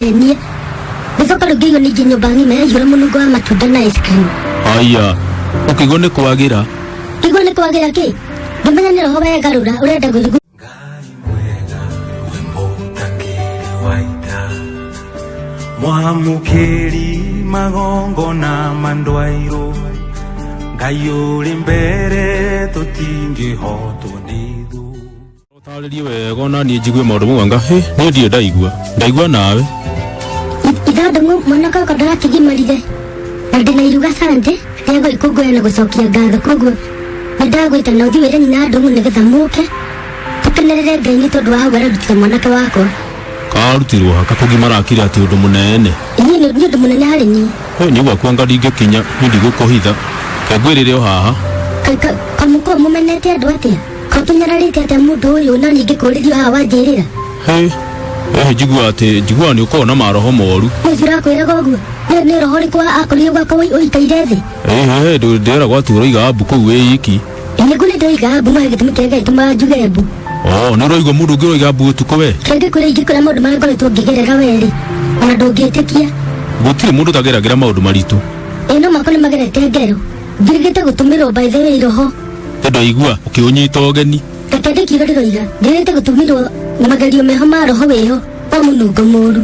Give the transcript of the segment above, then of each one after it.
Niĩ gĩcoka rĩu ngĩigua ningĩ nyũmba ng'ima yaihũra mũnungo wa matunda na ice cream. Aya, ũkĩigua nĩ kwagĩra. Ngĩigua nĩ kwagĩra kĩ? Ngĩmenya nĩ roho wegarũra ũrenda gũthiĩ. Ngai mwega we mũtakĩrĩ wa ita mwamũkĩri magongona mandwairwo Ngai ũrĩ mbere tũtingĩhotwo nĩ thũ. Ũtarĩrie wega ona niĩ njigue maũndũ mau anga hĩ niĩ ndirĩ ndaigua. Ndaigua nawe. Ithandũng'ũ mwanake wakwa ndarakigimarire na ndĩna iruga Sunday rĩa gũikũngũĩra na gũcokia ngatho, koguo nĩ ndagwĩta na ũthiĩ wĩre nyina Ndũng'ũ nĩgetha mũke tũkenerere Ngai nĩ tondũ wa hau ararutire mwanake wakwa. Karutirwo ha kakũgimara akire atĩ ũndũ mũnene. Niĩ nĩ ũndũ mũnene harĩ niĩ. Hĩ niĩ gwakwa anga ndingĩkinya niĩ ndigũkũhitha. Ke ngwĩrĩre o haha. Kamũkorwo mũmenete andũ atĩa? Kaũtũnyararĩte atĩa mũndũ ũyũ na niĩ ngĩkũrĩrio haha wanjĩrĩra? Hĩ ĩhĩ njiguaga atĩ njiguaga nĩ ũkoragwo na maroho moru. Ũcio ũrakwĩraga ũguo nĩ roho ũrĩkũ akorire gwakwa ũikaire thĩ? Ĩhĩ ndĩragwo atĩ ũroiga mbu kũu wĩ iki. Nĩguo nĩ ndoiga mbu, no he gĩtũmi kĩrĩa gĩtũmaga njuge mbu. Oh, nĩ ũraigua mũndũ ũngĩ ũroiga mbu ũtukũ we? Kĩrĩa ngĩkwĩra ingĩkwĩra maũndũ marĩa ngoretwo ngĩgerera werĩ ona ndũngĩtĩkia. Gũtirĩ mũndũ ũtageragĩra maũndũ maritũ. Ĩ no makwa nĩ magerete ngero. Ngirĩgĩte gũtũmĩrwo by the way roho. Nĩ ndaigua ũkĩũnyita ũgeni. Reke ndĩkiuga ndĩroiga ngirĩgĩte gũtũmĩrwo magerio meho ma roho wĩho wa mũnungo mũru.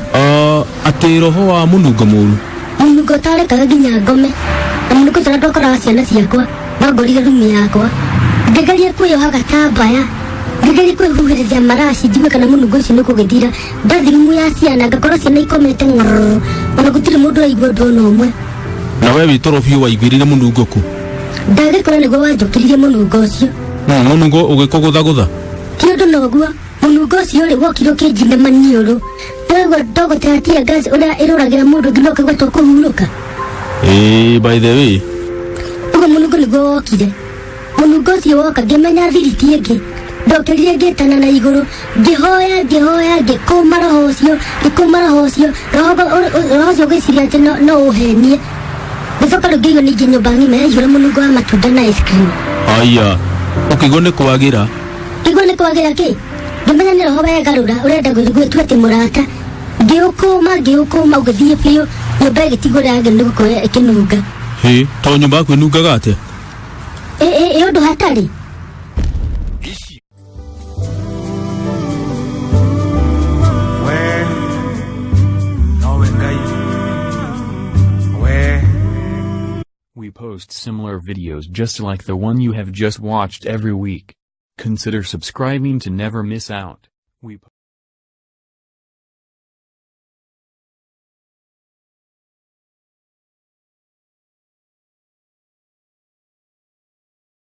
Atĩ roho wa mũnungo mũru. Mũnungo ũtarekaga nginya ngome. Na mũnungo ũcio ndwakoraga ciana ciakwa wangorire rumu yakwa. Ngĩgeria kwĩyoha gatambaya, ngĩgeria kwĩhuhĩrĩria maraci njigue kana mũnungo ũcio nĩ ũkũgĩthira. Ndathiĩ rumu ya ciana ngakorwo ciana ikomete ng'ororo, ona gũtirĩ mũndũ ũraigua ũndũ ona ũmwe. Na we wĩ toro biũ waiguĩrĩire mũnungo kũ? Ndagĩkora nĩguo wanjũkĩririe mũnungo ũcio. Mũnungo ũgĩkũgũthagũtha? Ti ũndũ na ũguo, mũnungo ũcio rĩ wokire ũkĩnjina maniũrũ. Ndaigua ndogo ta ya tear gas ũrĩa ĩrũragĩra mũndũ nginya ũkaigua ta ũkũhurũka. Ĩĩ, by the way. Ũguo mũnungo nĩguo wokire. Mũnungo ũcio woka ngĩmenya thiriti ĩngĩ. Ndokĩrire ngĩtana na igũrũ, ngĩhoya ngĩhoya ngĩkũma roho ũcio, ngĩkũma roho ũcio, roho ũcio ũgĩciria atĩ no ũhenie. Gĩcoka rĩu ngĩigua ningĩ nyũmba ng'ima yaihũra mũnungo wa matunda na ice cream. Aya, ũkĩigua nĩ kwagĩra. Ngĩigua nĩ kwagĩra kĩ? Ngĩmenya nĩ roho wegarũra ũrenda gwĩtua atĩ mũrata. Ngĩũkũma ngĩũkũma ũgĩthiĩ biũ, nyũmba ĩgĩtigwo ũrĩa nĩ gũkorwo ĩkĩnunga. Hĩ, to nyũmba yaku ĩnungaga atĩa? Ĩ ũndũ hatarĩ. We nowe Ngai we. We post similar videos just like the one you have just watched every week. Consider subscribing to never miss out. We